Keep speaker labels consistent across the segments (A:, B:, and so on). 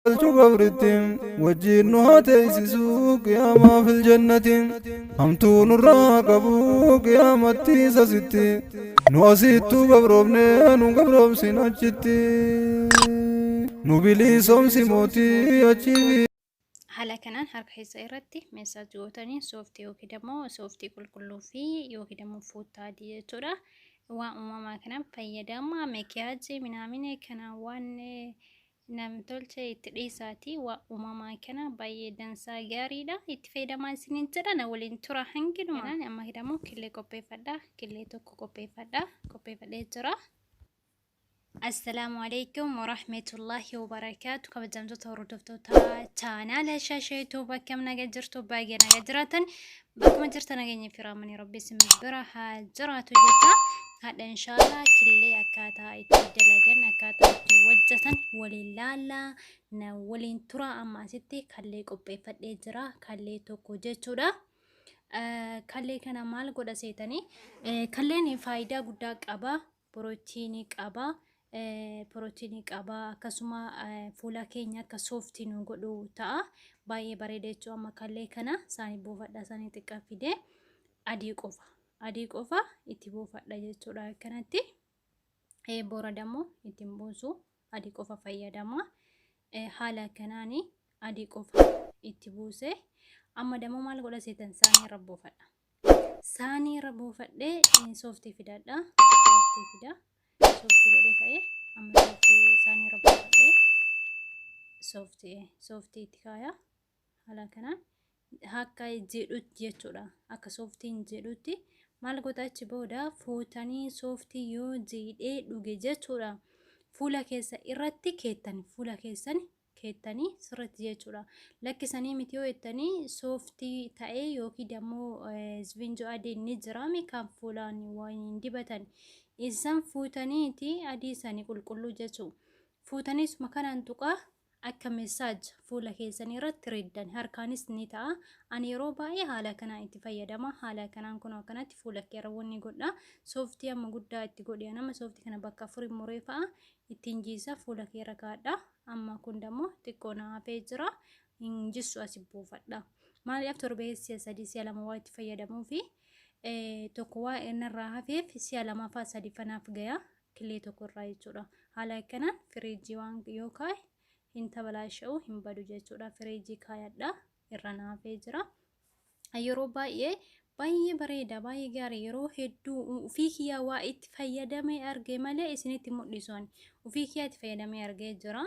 A: Galchu gabritti wajjiin nu haa teessisu qiyaamaa fil jannati, hamtuu nurraa qabu qiyaamatti sasitti, nu asittuu gabroomne nu gabroomsin achitti, nu bilisoomsi mootii achii.
B: Haala kanaan harka keessa irratti massage gootanii sooftii yookiin immoo sooftii qulqulluu fi yookiin immoo fuuttaa adii jechuudha. Waan uumamaa kana fayyadama, meekiyaajii minaamine kana waan namtolchee itti dhiisaati, waan uumamaa kana baay'ee dansaa gaariidha. Itti fayyadamaa isiniin jedha, na waliin tura hangidhuma. Amma immoo killee qopheeffadha. Killee tokko qopheeffadha. Qopheeffadhee jira. Assalaamu alaikum warahmatullahi wabarakaatu. Kabajamtoota hordoftoota chaanaala Shaasheetuu, bakkam naga jirtu? Baay'ee naga jiraatan, bakkuma jirtan nageenya fi raamanii rabbi isin bira haa jiraatu jecha. Hadha inshaallah killee akkaataa itti dalagan, akkaataa itti hojjetan waliin laallaa, na waliin tura. Amma asitti kallee qopheeffadhee jira, kallee tokko jechuudha. Kallee kana maal godha seetanii? Kalleen faayidaa guddaa qaba. Pirootiinii qaba. Pirootiinii qaba. Akkasuma fuula keenya akka sooftii nu godhu ta'a. Baay'ee bareeda jechuudha. Amma kallee kana saanii buufadha. Saanii xiqqaa fidee adii qofa. Adii qofa itti buufadha jechuudha. Akkanatti boora dammoo ittiin buusu, adii qofa fayyadama. Haala kanaan adii qofa itti buuse. Amma dammoo maal godha seetan? Saanii irra buufadha. Saanii irra buufadhee sooftii fidadha. Sooftii fida. Sooftii godhee ka'ee amma sooftii saanii irra buufadhee sooftii itti kaaya. Haala kanaan akka jedhutti jechuudha. Akka sooftiin jedhutti maal goota? Achi booda fuutanii sooftii yoo jiidhee dhuge jechuudha. Fuula keessa irratti keettan, fuula keessan keettanii sirriitti jechuudha. Lakkisanii miti yoo jettanii, sooftii ta'ee yookiin immoo isfinjoo adiin ni jiraami kan fuulaan waliin dibatan. Isan fuutaniiti adii sanii qulqulluu jechuudha. Fuutanii suma kanaan tuqaa akka massage fuula keessanii irratti riddan, harkaanis ni ta'a. Ani yeroo baay'ee haala kanaan itti fayyadama. Haala kanaan kun akkanatti fuula kee wanni godha. Sooftii amma guddaa itti godhe, nama sooftii kana bakka afurii muree fa'a ittiin jiisa, fuula kee irra kaa'adha. Amma kun dammoo xiqqoo na hafee jira. Hin jissu, asi buufadha. Maaliif? Torbee si'a 3 si'a 2 waa itti fayyadamuu fi tokko waa innarraa hafeef si'a 2 fa'aa 3 fanaaf gaya killee tokko irraa jechuudha. Haala akkanaan firiijii waan yoo kaa'e hin tabalaasha'u, hin badu jechuudha. Firiijii kaayadha, irra na hafee jira. Yeroo baay'ee baay'ee bareeda, baay'ee gaarii. Yeroo hedduu ofii kiyyaa waa itti fayyadamee arge malee isinitti mul'isu, ani ofii kiyyaa itti fayyadamee argee jira.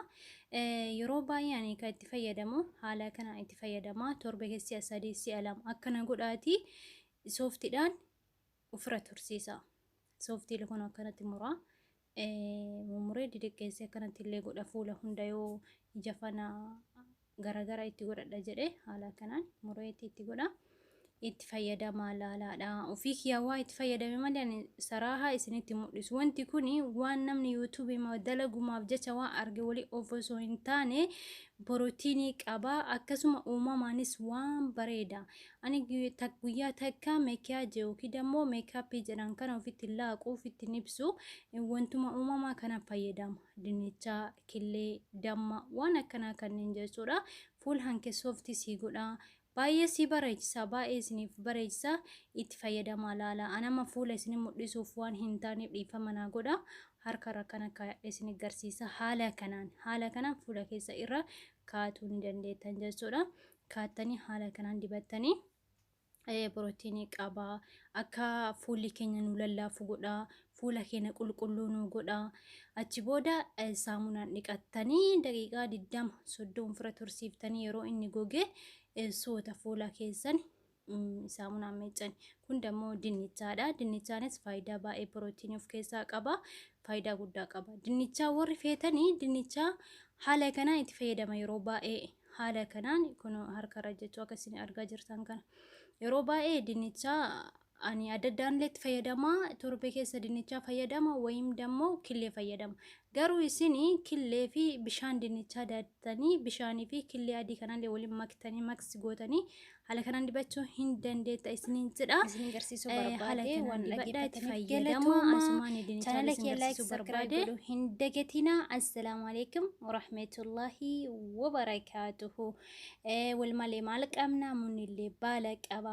B: Yeroo baay'ee ani kan itti fayyadamu haala kana itti fayyadama. Torba keessa si'a 3 si'a 2 akkana godhaati sooftiidhaan ofirra tursiisa. Sooftii kun akkanatti muraa. Murmuree didiqqeessee akkanatti illee godha, fuula hunda yoo ija fana garagara itti godhadha jedhe haala kanaan mureetti itti godha. Itti fayyadamaa laalaadha. Ofii kiyyaa waa itti fayyadame malee ani saraahaa isinitti mul'isu. Wanti kun waan namni yuutuubii dalagumaaf jecha waan arge walii of osoo hin taane pirootiinii qaba. Akkasuma uumamaanis waan bareeda. Ani guyyaa takka meekiyaaji yookiin immoo meekaappii jedhan kana ofitti laaqu, ofitti ibsu, wantuma uumamaa kana fayyadama. Dinnichaa, killee, damma, waan akkanaa kanneen jechuudha. Fuula hanke sooftii sii godha. Baay'ee si bareechisa, baay'ee isiniif bareechisa, itti fayyadamaa laala. Anama fuula isin mul'isuuf waan hin taaneef dhiifama naa godha. Harka irra kana kaa'adhe isin agarsiisa. Haala kanaan fuula keessa irra kaa'atuu ni dandeettan jechuudha. Kaattanii haala kanaan dibattanii pirootiinii qaba. Akka fuulli keenya nu lallaafu godha. Fuula keenya qulqulluu nu godha. Achi booda saamunaan dhiqattanii daqiiqaa 20 30 ofirra tursiiftanii yeroo inni goge soota fuula keessan saamunaan miiccan. Kun dammoo dinnichaadha. Dinnichaanis faayidaa baay'ee pirootiinii of keessaa qaba. Faayidaa guddaa qaba. Dinnichaa warri feetanii dinnichaa haala kanaan itti fayyadama yeroo baay'ee. Haala kanaan kun harkarra jechuu akka isin argaa jirtan kana. Yeroo baay'ee dinnichaa Ani adda addaan illee itti fayyadama. Torbee keessa dinnichaa fayyadama wayim dammoo killee fayyadama. Garuu isin killee fi bishaan dinnichaa daaktanii bishaanii fi killee adii kanallee waliin maktanii maksi gootanii haala kanaan dibachuu hin dandeetta isiniin jedha.
C: Isin agarsiisuu
B: Haala
C: barbaade
B: kanaan
C: waan
B: dibadhaa itti
C: dhaggeeffataniif
B: fayyadama.
C: galatooma.
B: Asumaan dinnichaa
C: Chaanala
B: isin
C: kee like
B: agarsiisuu
C: subscribe
B: barbaade.
C: godhuu hin dagatinaa. Assalaamu alaikum warahmatullaahi wabarakaatuhu. Wal malee maal qabna? Munillee baala qaba.